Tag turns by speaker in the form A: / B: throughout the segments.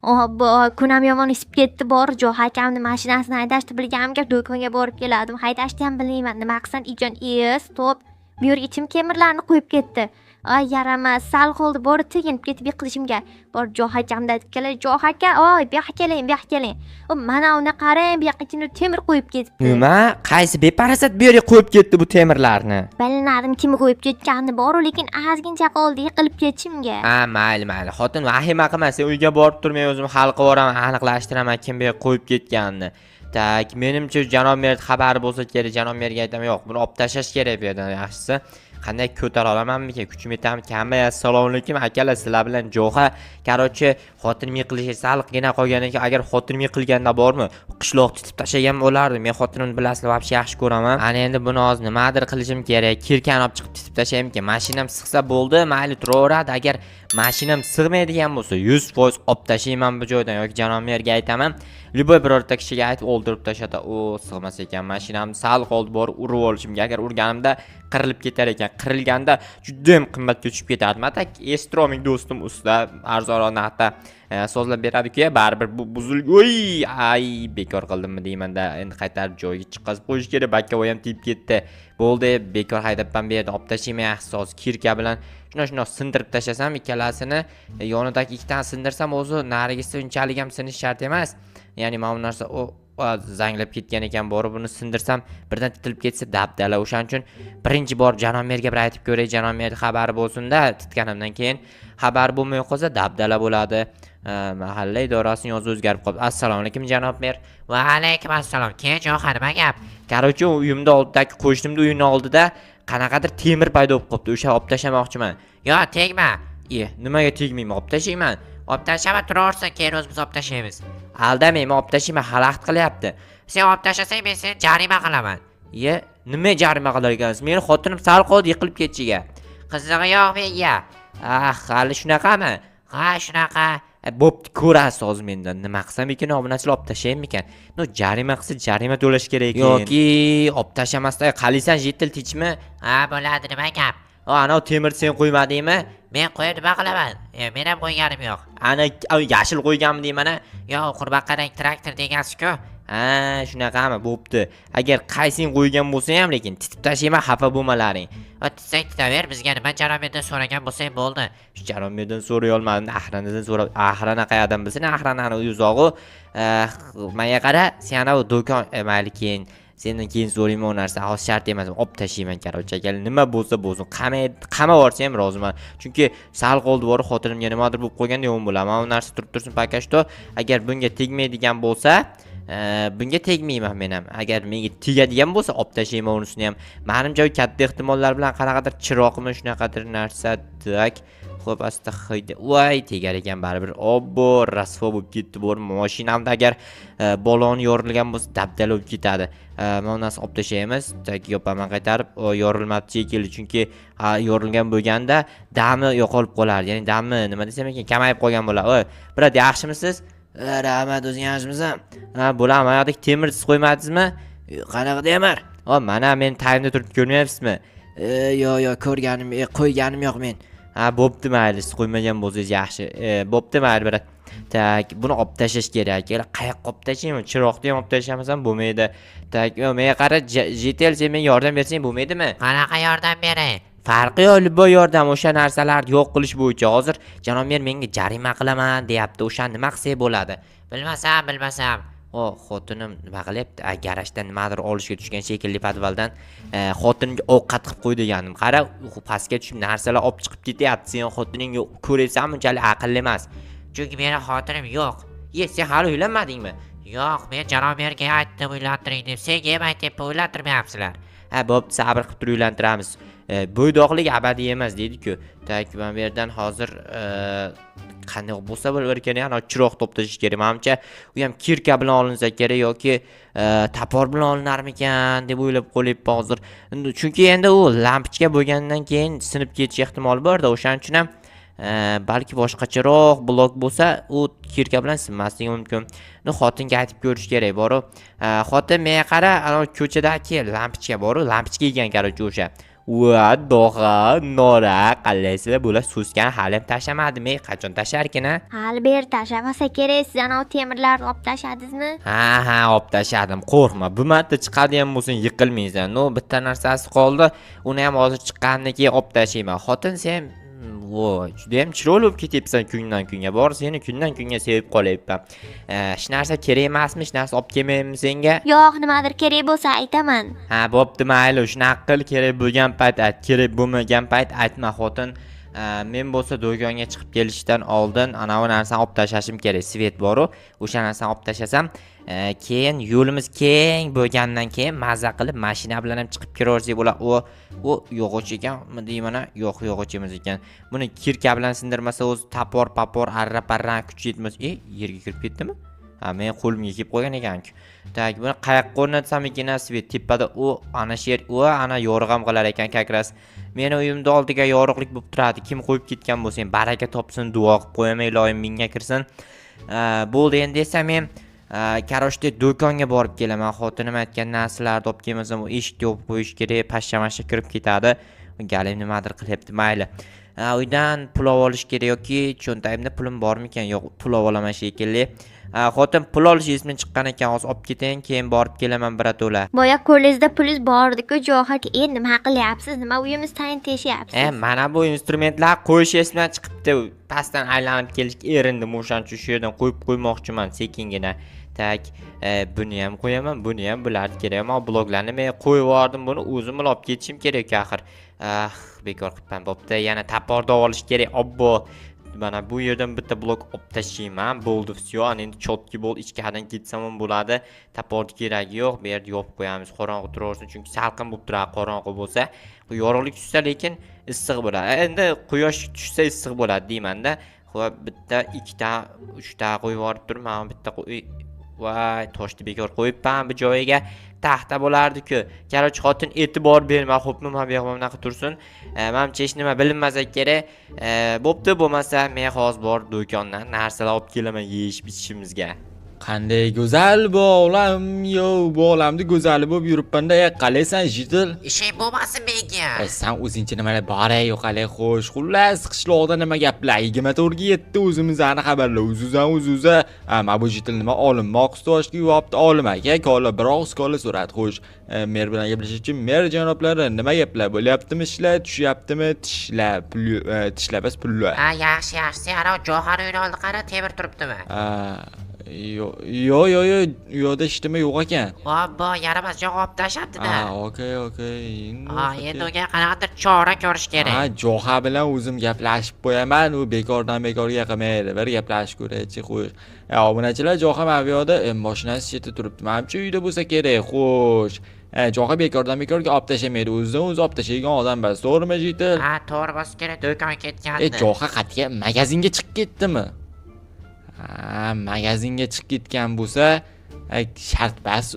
A: Obbo, kunam yomon isib ketdi. Bor, Jo'xa akamni mashinasini haydashni bilganimga do'konga borib kelardim. Haydashni ham bilmayman. Nima qilsam ekan? E, стоп. Bu yerga kim temirlarni qo'yib ketdi? Ay, yaramas. Sal qoldi, borib teginib ketib yiqilishimga. Bor, Jo'xa akamni aytib kelay. Jo'xa aka, oy, bu yoqqa keling, bu yoqqa keling. O, mana uni qarang, bu yoqqa kimdir temir qo'yib ketibdi.
B: Nima? Qaysi beparasat bu yerga qo'yib ketdi bu temirlarni?
A: Bilmadim kim qo'yib ketganini, bor, lekin ozgincha qoldi yiqilib ketishimga.
B: Ha, mayli, mayli. Xotin, vahima qilma, sen uyga borib tur, men o'zim hal qilib yuboraman, aniqlashtiraman kim bu yerga qo'yib ketganini. Так, menimcha janob mer xabari bo'lsa kerak, janob merga aytaman, yo'q, buni olib tashlash kerak bu yerdan yaxshisi. Qanday ko'tara olamanmikan, kuchim yetadimi? Kamay, assalomu alaykum akalar, sizlar bilan Jo'xa. Короче, xotinim yiqilishiga salgina qolgan ekan. Agar xotinim yiqilganda bormi, qishloq titib tashlagan bo'lardim. Men xotinimni bilasizlar, вообще yaxshi ko'raman. Ana endi buni hozir nimadir qilishim kerak. Kirkani olib chiqib titib tashlaymikan. Mashinam sig'sa bo'ldi, mayli turaveradi. Agar mashinam sig'maydigan bo'lsa, 100% olib tashlayman bu joydan yoki janob merga aytaman. Любой birorta kishiga aytib o'ldirib tashladi. U sig'mas ekan mashinam, sal qoldi borib urib olishimga. Agar urganimda qirilib ketar ekan. Qirilganda juda ham qimmatga tushib ketardi. Так, Estroming do'stim usta arzonroq narxda sozlab beradi-ku, baribir bu buzil. Oy, ay, bekor qildimmi deymanda, endi qaytarib joyiga chiqazib qo'yish kerak. Bakka ham tegib ketdi. Bo'ldi, bekor haydabman bu yerda olib tashlayman yaxshisi hozir kirka bilan shundoq shundoq sindirib tashlasam ikkalasini, yonidagi ikkitani sindirsam o'zi narigisi unchalik ham sinish shart emas. Ya'ni mana bu narsa o zanglab ketgan ekan, borib buni sindirsam birdan titilib ketsa dabdala. O'shaning uchun birinchi bor janob merga bir aytib ko'ray, janob mer xabari bo'lsin-da, titganimdan keyin xabar bo'lmay qolsa dabdala bo'ladi. Mahalla idorasini yozi o'zgarib qoldi. Assalomu alaykum janob mer.
C: Va alaykum assalom. Keyin Jo'xa, nima gap?
B: Короче, uyimda oldidagi qo'shnimni uyini oldida qanaqadir temir paydo bo'lib qolibdi. O'sha olib tashlamoqchiman.
C: Yo, tegma.
B: E, nimaga tegmayman, olib tashlayman.
C: Olib tashlama, turaversin, keyin o'zimiz olib tashlaymiz.
B: Aldamayman, olib tashlayman, xalaqit qilyapti.
C: Sen olib tashlasang, men seni jarima qilaman.
B: Ye, nima jarima qilar ekansiz? Meni xotinim sal qoldi yiqilib ketishiga.
C: Qizig'i yo'q menga.
B: Ah, hali shunaqami?
C: Ha, shunaqa.
B: Bo'pti, ko'rasiz hozir mendan. Nima qilsam ekan, obunachilar, olib tashlaymikan? No, jarima qilsa jarima to'lash kerak ekan. Yoki olib tashlamasdan qalaysan, житель tinchmi?
C: Ha, bo'ladi, nima gap?
B: O, ana temir sen qo'ymadingmi?
C: Men qo'yib nima qilaman? Men ham qo'yganim yo'q.
B: Ana yashil qo'yganmi deyman a?
C: Yo'q, qurbaqarang traktor degasiz-ku.
B: Ha, shunaqami? Bo'pti. Agar qaysing qo'ygan bo'lsa ham, lekin titib tashlayman, xafa bo'lmalaring.
C: O, titsang titaver, bizga nima, janob merdan so'ragan bo'lsang bo'ldi.
B: Shu janob merdan so'ray olmadim, охрана dan so'rab, охрана qayerdan bilsin, охрана ni uzog'u. Menga qara, sen anavi do'kon, mayli keyin sendan keyin so'rayman u narsa, hozir shart emas, olib tashlayman, короче, aka, nima bo'lsa bo'lsin, qamay qamab yuborsa ham roziman. Chunki sal qoldi borib xotinimga nimadir bo'lib qolganda yomon bo'ladi. Mana bu narsa turib tursin пока что. Agar bunga tegmaydigan bo'lsa, bunga tegmayman men ham. Agar menga tegadigan bo'lsa, olib tashlayman unisini ham. Manimcha, katta ehtimollar bilan qanaqadir chiroqmi, shunaqadir narsa. Так. Xo'p, asta hayda. Voy, tegar ekan baribir. Obbo, rasvo bo'lib ketdi bu mashinamda. Agar balon yorilgan bo'lsa, dabdala bo'lib ketadi. Mana bu narsani olib tashlaymiz. Так, yopaman qaytarib. Yorilmabdi shekilli, chunki yorilgan bo'lganda dami yo'qolib qolardi. Ya'ni dami nima desam ekan, kamayib qolgan bo'ladi. Oy, брат, yaxshimisiz? Rahmat, o'zing yaxshimisan? Ha, bo'laman. Mana yoqdagi temir siz qo'ymadingizmi? Qanaqa temir? O, mana men tagimda turib ko'rmayapsizmi? Yo'q, yo'q, ko'rganim, qo'yganim yo'q men. Ha, bo'pti, mayli, siz qo'ymagan bo'lsangiz yaxshi. Bo'pti, mayli, брат. Так, buni olib tashlash kerak. Akalar, qayoqqa olib tashlayman? Chiroqni ham olib tashlamasam bo'lmaydi. Так, yo, menga qara, житель, sen menga yordam bersang bo'lmaydimi?
C: Qanaqa yordam beray?
B: Farqi yo'q, любой yordam, o'sha narsalarni yo'q qilish bo'yicha. Hozir janob mer menga jarima qilaman deyapti. O'shani nima qilsak bo'ladi?
C: Bilmasam, bilmasam.
B: O, xotinim nima qilyapti? A, garajdan nimadir olishga tushgan shekilli podvaldan. Xotinimga ovqat qilib qo'y degandim. Qara, u pastga tushib narsalar olib chiqib ketyapti. Sen xotining yo'q, ko'ryapsanmi, unchalik aqlli emas.
C: Chunki meni xotinim yo'q.
B: Ye, sen hali uylanmadingmi?
C: Yo'q, men janob merga aytdim uylantiring deb. Senga ham aytyapman, uylantirmayapsizlar.
B: Ha, bo'pti, sabr qilib turib uylantiramiz. Bo'ydoqlik abadiy emas deydi-ku. Так, mana bu yerdan hozir qanday bo'lsa bo'lar ekan, ana chiroq topib tashlash kerak. Menimcha, u ham kirka bilan olinsa kerak yoki топор bilan olinarmikan deb o'ylab qo'lyapman hozir. Chunki endi u lampochka bo'lgandan keyin sinib ketish ehtimoli bor-da, o'shaning uchun ham balki boshqacharoq blok bo'lsa, u kirka bilan sinmasligi mumkin. Ну, xotinga aytib ko'rish kerak boru. Xotin, menga qara, ana ko'chadagi lampochka boru, lampochka yegan, короче, o'sha. Va dog'a, Nora, qalaysizlar? Bular so'skani hali ham tashlamadim, qachon tasharkin a?
A: Hali beri tashlamasa kerak, siz anavi temirlarni olib tashladingizmi?
B: Ha, olib tashladim, qo'rqma. Bu marta chiqadigan bo'lsang yiqilmaysan. No, bitta narsasi qoldi. Uni ham hozir chiqqandan keyin olib tashlayman. Xotin, sen voy, judayam chiroyli bo'lib ketyapsan kundan kunga. Bor, seni kundan kunga sevib qolyapman. Hech narsa kerak emasmi? Hech narsa olib kelmaymi senga?
A: Yo'q, nimadir kerak bo'lsa aytaman.
B: Ha, bo'pti, mayli, shunaqa qil, kerak bo'lgan payt ayt, kerak bo'lmagan payt aytma, xotin. Men bo'lsa do'konga chiqib kelishdan oldin anavi narsani olib tashlashim kerak. Svet bor-u, o'sha narsani olib tashlasam, keyin yo'limiz keng bo'lgandan keyin maza qilib mashina bilan ham chiqib kiraversak bo'ladi. U yog'och ekanmi deyman, yo'q, yog'och emas ekan. Buni kirka bilan sindirmasa o'zi tapor, papor, arra parra kuchi yetmas. Yerga kirib ketdimi? Ha, men qo'limga kelib qolgan ekan-ku. Tak, buni qayoqqa o'rnatsam ekan, svet tepada u ana sher, u ana yorug' ham qilar ekan как раз. Meni uyimda oldiga yorug'lik bo'lib turadi. Kim qo'yib ketgan bo'lsa ham baraka topsin, duo qilib qo'yaman, iloyim mingga kirsin. Bo'ldi, endi esa men короче do'konga borib kelaman. Xotinim aytgan narsalarni olib kelmasam, u eshikni yopib qo'yish kerak, pashsha-mashsha kirib ketadi. Galim nimadir qilyapti, mayli. Uydan pul olish kerak yoki cho'ntagimda pulim bormikan? Yo'q, pul olaman shekilli. Xotin pul olish esimdan chiqqan ekan, hozir olib keting, keyin borib kelaman birato'la.
A: Boya qo'lingizda pulingiz bor-ku, Johak, endi nima qilyapsiz? Nima uyimiz tayin teshyapsiz?
B: Mana bu instrumentlar qo'yish esimdan chiqibdi. Pastdan aylanib kelishga erindim, o'shaning uchun shu yerdan qo'yib qo'ymoqchiman sekingina. Tak, buni ham qo'yaman, buni ham, bularni kerak. Ammo bloklarni men qo'yib yubordim, buni o'zim olib ketishim kerak axir. Ah, bekor qilibman, bo'pti. Yana toporda olish kerak. Obbo. Mana bu yerdan bitta blok olib tashlayman. Bo'ldi, всё. Ana endi chotki bo'ldi, ichkaridan ketsam ham bo'ladi. Toporni keragi yo'q. Bu yerda yopib qo'yamiz, qorong'i turaversin, chunki salqin bo'lib turadi qorong'i bo'lsa. Yorug'lik tushsa lekin issiq bo'ladi. Endi quyosh tushsa issiq bo'ladi deymanda. Xo'p, bitta, ikkita, uchta qo'yib yuborib turman, bitta qo'y. Voy, toshni bekor qo'yibman bu joyiga. Taxta bo'lardi-ku. Короче, xotin e'tibor berma, xo'pmi, mana bu yoqqa bunaqa tursin. Menimcha hech nima bilinmasa kerak. Bo'pti, bo'lmasa men hozir borib do'kondan narsalar olib kelaman yeyish ichishimizga.
D: Qanday go'zal bu olam, yo, bu olamda go'zali bo'lib yuribman-da. Qalaysan, Jitil?
C: Ishing bo'lmasin menga.
D: San o'zingcha nimalar bor, yo'q, xo'sh, xullas, qishloqda nima gaplar? 24 ga yetdi o'zimizni xabarlar. O'zuzan, o'zuza. Ha, mana bu Jitil nima olinmoq ustoshga yuvibdi, olim aka, kola bir og'iz kola so'radi. Xo'sh, mer bilan gaplashishchi, mer janoblari, nima gaplar bo'lyaptimi, ishlar tushyaptimi, tishlar, pul, tishlar bas pullar.
C: Ha, yaxshi, yaxshi. Sen ana Johar uyini oldi qara, temir turibdimi?
D: Ha, yo, yo, yo, yo, u yoqda ishlama yo'q ekan.
C: Obbo, yaramas jo'q olib tashlabdi-da.
D: Ha, okey, okey.
C: Ha, endi unga qanaqadir chora ko'rish kerak.
D: Ha, Joha bilan o'zim gaplashib qo'yaman, u bekordan bekorga qilmaydi. Bir gaplashib ko'raychi, xo'sh. Obunachilar, Joha mana bu yoqda, mashinasi chetida turibdi. Menimcha uyda bo'lsa kerak, xo'sh. Joha bekordan bekorga olib tashlamaydi, o'zidan o'zi olib tashlaydigan odam emas. To'g'rimi, Jitil?
C: Ha, to'g'ri bo'lsa kerak, do'kon ketgandi.
D: Joha qatga magazinga chiqib ketdimi? Ha, magazinga chiqib ketgan bo'lsa, shart bas,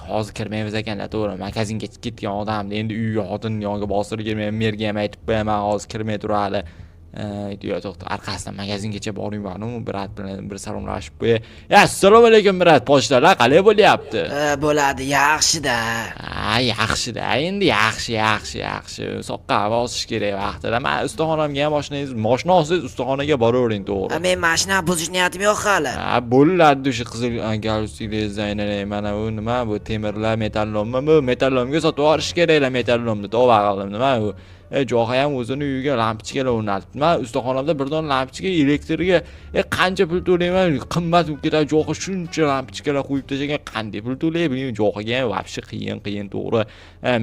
D: hozir kirmaymiz ekanda, to'g'ri, magazinga chiqib ketgan odamni endi uyga xotinni yoniga bostirib kelmayman, merga ham aytib qo'yaman, hozir kirmay turadi. Yo'q, to'xta, orqasidan magazingacha boringman, u brat bilan bir salomlashib qo'yay. Ya, assalomu alaykum brat, pochtalar qalay bo'lyapti?
E: Bo'ladi, yaxshi-da.
D: Ha, yaxshi-da, endi yaxshi, yaxshi, yaxshi. Soqqa bosish kerak vaqtida. Men ustaxonamga ham mashinangiz, mashina olsangiz ustaxonaga boravering, to'g'ri.
E: Ha, men mashina buzish niyatim yo'q hali.
D: Ha, bo'ladi o'sha qizil galstukli mana bu nima bu temirlar, metallommi bu? Metallomga sotib yuborish keraklar metallomni, tavba qildim, nima bu? Joha ham o'zini uyiga lampochkalar o'rnatdi. Men ustaxonamda bir dona lampochka elektrga, qancha pul to'layman, qimmat bo'lib ketadi. Joha shuncha lampochkalar qo'yib tashlagan, qanday pul to'lay bilmayman. Johaga ham вообще qiyin, qiyin, to'g'ri.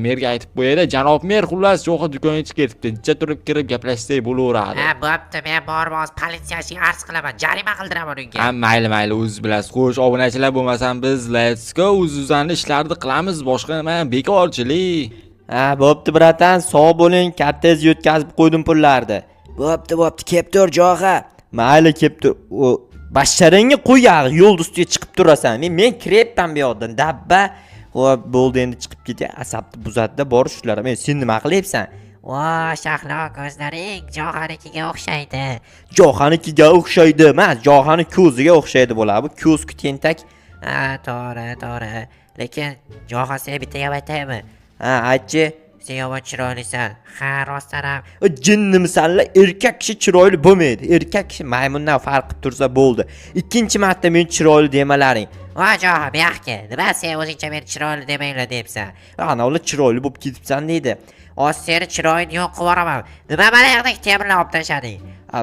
D: Merga aytib qo'yayda, janob mer, xullas Joha do'konga chiqib ketibdi. Jicha turib kirib gaplashsak bo'laveradi.
C: Ha, bo'pti, men borib hozir politsiyachiga arz qilaman, jarima qildiraman unga.
D: Ha, mayli, mayli, o'zingiz bilasiz. Xo'sh, obunachilar, bo'lmasam biz let's go, o'zimizni ishlarni qilamiz, boshqa nima, bekorchilik.
B: Ha, bo'pti bratan, sog' bo'ling, katta yetkazib qo'ydim pullarni.
E: Bo'pti, bo'pti, kelib tur, Joha.
B: Mayli, kelib tur. U basharingga qo'y, yo'l ustiga chiqib turasan. Men kiryapman bu yoqdan, dabba. Xo'p, bo'ldi, endi chiqib ketay. Asabni buzadi-da, borish shular. Men sen nima qilyapsan?
C: Vo, Shahlo, ko'zlaring Johanikiga o'xshaydi.
B: Johanikiga o'xshaydi emas, Johani ko'ziga o'xshaydi bo'ladi. Bu ko'z tentak.
C: Ha, to'g'ri, to'g'ri. Lekin Joha, sen bitta gap aytaymi?
B: Ha, aytchi.
C: Sen yomon chiroylisan. Ha, rostdan ham.
B: Jinnimisanlar, erkak kishi chiroyli bo'lmaydi. Erkak kishi maymundan farq qilib tursa bo'ldi. Ikkinchi marta men chiroyli demalaring.
C: Voy Joha, bu yoqqa. Nima sen o'zingcha meni chiroyli demanglar deyapsan?
B: Ana ular chiroyli bo'lib ketibsan deydi.
C: Hozir seni chiroyingni yo'q qilib yuboraman. Nima mana yoqdagi temirlar olib tashlading?
B: A,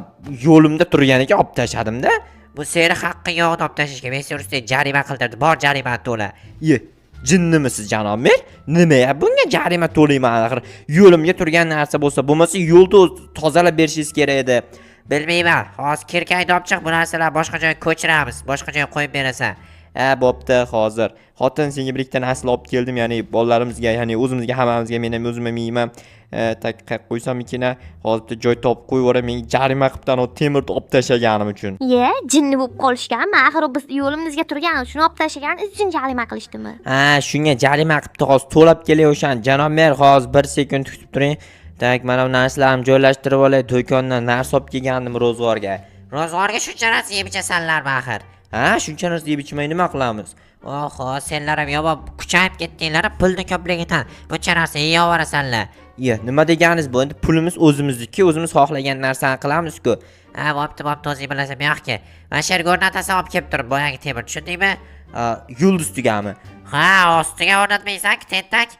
B: yo'limda turganiga olib tashladim-da.
C: Bu seni haqqing yo'q olib tashlashga. Men seni ustiga jarima qildirdim. Bor, jarimani to'la.
B: Ye, jinnimisiz janob mer? Nima bunga jarima to'layman axir? Yo'limga turgan narsa bo'lsa, bo'lmasa yo'lni o'zi tozalab berishingiz kerak edi.
C: Bilmayman. Hozir kirkangni olib chiq, bu narsalarni boshqa joyga ko'chiramiz. Boshqa joyga qo'yib berasan.
B: Ha, bo'pti, hozir. Xotin, senga bir ikkita narsa olib keldim, ya'ni bolalarimizga, ya'ni o'zimizga, hammamizga, men ham o'zim ham yeyman. Tak qayerga qo'ysam ekan? Hozir bitta joy topib qo'yib yuboraman. Menga jarima qilibdi anavi temirni olib tashlaganim uchun.
A: Ye, jinni bo'lib qolishganmi? Axir u biz yo'limizga turgan, shuni olib tashlagan uchun jarima qilishdimi?
B: Ha, shunga jarima qilibdi, hozir to'lab kelay o'shani. Janob mer, hozir bir sekund kutib turing. Tak, mana bu narsalarni joylashtirib olay. Do'kondan narsa olib kelgandim ro'zg'orga.
C: Ro'zg'orga shuncha narsa yeb ichasanlarmi axir?
B: Ha, shuncha narsa yeb ichmay nima qilamiz?
C: Oho, senlar ham yomon kuchayib ketdinglar pulni ko'pligidan. Buncha narsa yeyaverasanlar.
B: Ye, nima deganingiz bu? Endi pulimiz o'zimizniki, o'zimiz xohlagan narsani qilamiz-ku.
C: Ha, bo'pti, bo'pti, o'zing bilasan, bu yoqqa. Mana shu yerga o'rnatasan olib kelib turib boyagi temir, tushundingmi?
B: Yo'l ustigami?
C: Ha, ostiga o'rnatmaysan-ku, tentak.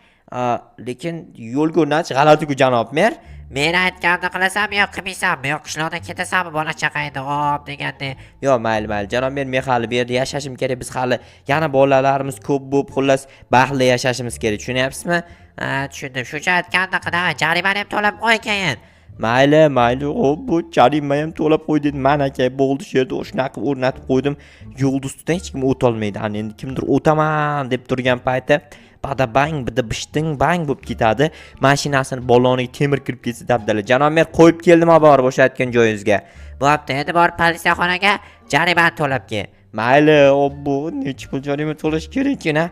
B: Lekin yo'lga o'rnatish g'alati-ku, janob mer.
C: Men aytganimni qilasanmi yo qilmaysanmi? Yo qishloqdan ketasanmi bola chaqangni hop deganda.
B: Yo, mayli, mayli, janob mer, men hali bu yerda yashashim kerak. Biz hali yana bolalarimiz ko'p bo'lib, xullas baxtli yashashimiz kerak. Tushunyapsizmi?
C: Ha, tushundim. Shuncha aytganimni qil, jarimani ham to'lab qo'y keyin.
B: Mayli, mayli, xo'p, bu jarima ham to'lab qo'y dedi. Mana aka, bo'ldi, shu yerda shunaqa qilib o'rnatib qo'ydim. Yo'l ustidan hech kim o'tolmaydi. Ana endi kimdir o'taman deb turgan payti bada bang, bida bishting bang bo'lib ketadi. Mashinasini balloniga temir kirib ketsa dabdala. Janob mer, qo'yib keldim olib borib o'sha aytgan joyingizga.
C: Bo'pti, endi borib politsiyaxonaga jarimani to'lab kel.
B: Mayli, obbo, necha pul jarima to'lash kerak ekan, a?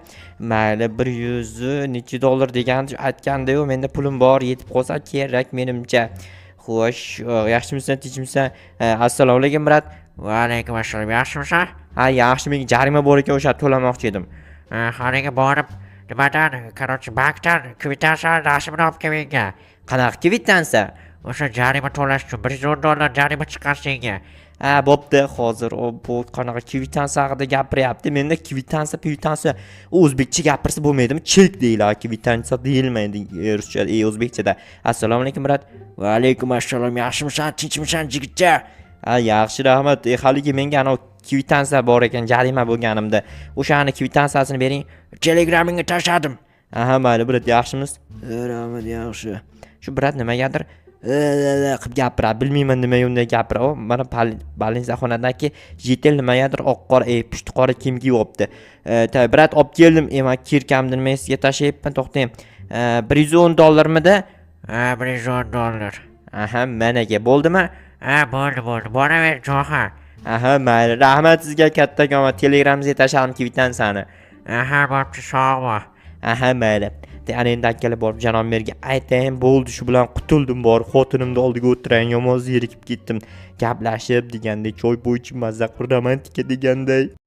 B: Mayli, 100 necha dollar degan aytganda-yu, menda pulim bor, yetib qolsa kerak menimcha. Xo'sh, yaxshimisan, tinchmisan? Assalomu alaykum, brat.
C: Va alaykum assalom, yaxshimisan?
B: Ha, yaxshi, menga jarima bor ekan, o'sha to'lamoqchi edim.
C: Haligi borib nimadan, короче, bankdan kvitansiya rasmini olib kel menga.
B: Qanaqa kvitansiya?
C: O'sha jarima to'lash uchun 110 dollar jarima chiqqan senga.
B: Ha, bo'pti, hozir bu qanaqa kvitansiya haqida gapiryapti. Menda kvitansiya, kvitansiya o'zbekcha gapirsa bo'lmaydimi? Chek deyiladi, kvitansiya deyilmaydi ruscha, o'zbekchada. Assalomu alaykum, brat.
E: Va alaykum assalom, yaxshimisan, tinchmisan, jigitcha?
B: Ha, yaxshi, rahmat. Haligi menga anavi kvitansiya bor ekan, jarima bo'lganimda. O'shani kvitansiyasini bering.
E: Telegramingga tashladim.
B: Aha, mayli, brat, yaxshimiz?
E: Rahmat, yaxshi.
B: Shu brat nimagadir qilib gapiradi, bilmayman nimaga unday gapiradi. O, mana больницаxonadagi jitel nimagadir oq qora, pushti qora kiyim kiyib olibdi. Brat, olib keldim. Man kirkamni nima sizga tashlayapman, to'xtang. 110 dollarmidi?
C: Ha, 110 dollar.
B: Aha, managa bo'ldimi?
C: Ha, bo'ldi, bo'ldi. Boraver, Joha.
B: Aha, mayli, rahmat sizga kattakon. Telegramingizga tashladim kvitansiyani.
C: Aha, bo'pti, sog' bo'l.
B: Aha, mayli. Ana endi akalar borib janob merga aytayin, bo'ldi, shu bilan qutuldim, borib xotinimni oldiga o'tirayin, yomon zerikib ketdim. Gaplashib deganday, choy poy ichib mazza qilib romantika deganday.